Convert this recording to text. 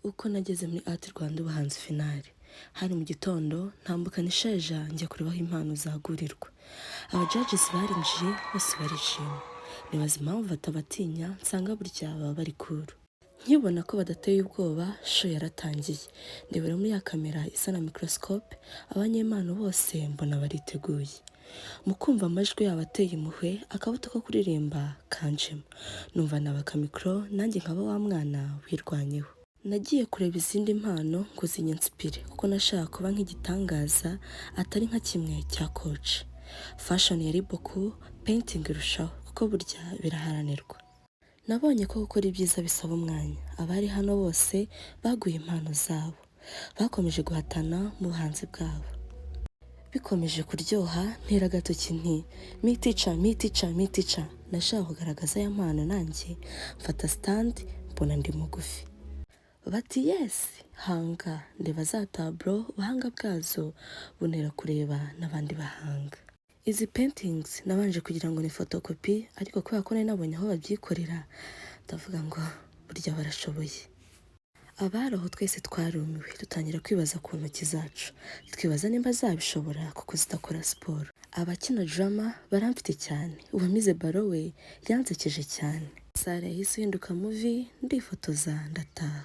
Uko nageze muri Art Rwanda Ubuhanzi Finale, hari mu gitondo, ntambukana isheja njya kureba aho impano zagurirwa. Aba judges barinjiye bose barishima, nibaza impamvu batabatinya, nsanga burya baba bari cool. Nkibona ko badateye ubwoba, show yaratangiye. Ndebera muri ya kamera isa na microscope abanyempano bose, mbona bariteguye. Mu kumva amajwi yabo ateye impuhwe, akabuto ko kuririmba kanjemo, numva nabaka mikoro nanjye nkaba wa mwana wirwanyeho. Nagiye kureba izindi mpano ngo zinyinsipire, kuko nashaka kuba nk'igitangaza atari nka kimwe cya coach. Fashion yari boku, painting irushaho, kuko burya biraharanirwa. Nabonye ko gukora ibyiza bisaba umwanya. Abari hano bose baguye impano zabo, bakomeje guhatana mu buhanzi bwabo. Bikomeje kuryoha, ntera agatoki nti: "Me teacher, me teacher, me teacher." Nashaka kugaragaza ya mpano nanjye, mfata stand, mbona ndi mugufi, bati: "Yes, hanga." Ndeba za tableau, ubuhanga bwazo buntera kureba n'abandi bahanga. Izi paintings nabanje kugira ngo ni photocopy, ariko kubera ko nari nabonye aho babyikorera, ndavuga ngo burya barashoboye. Abari aho twese twarumiwe, dutangira kwibaza ku ntoki zacu, twibaza nimba zabishobora kuko zidakora siporo. Abakina drama baramfite cyane, uwamize ballon we yansekeje cyane. Salle yahise ihinduka movie, ndifotoza ndataha.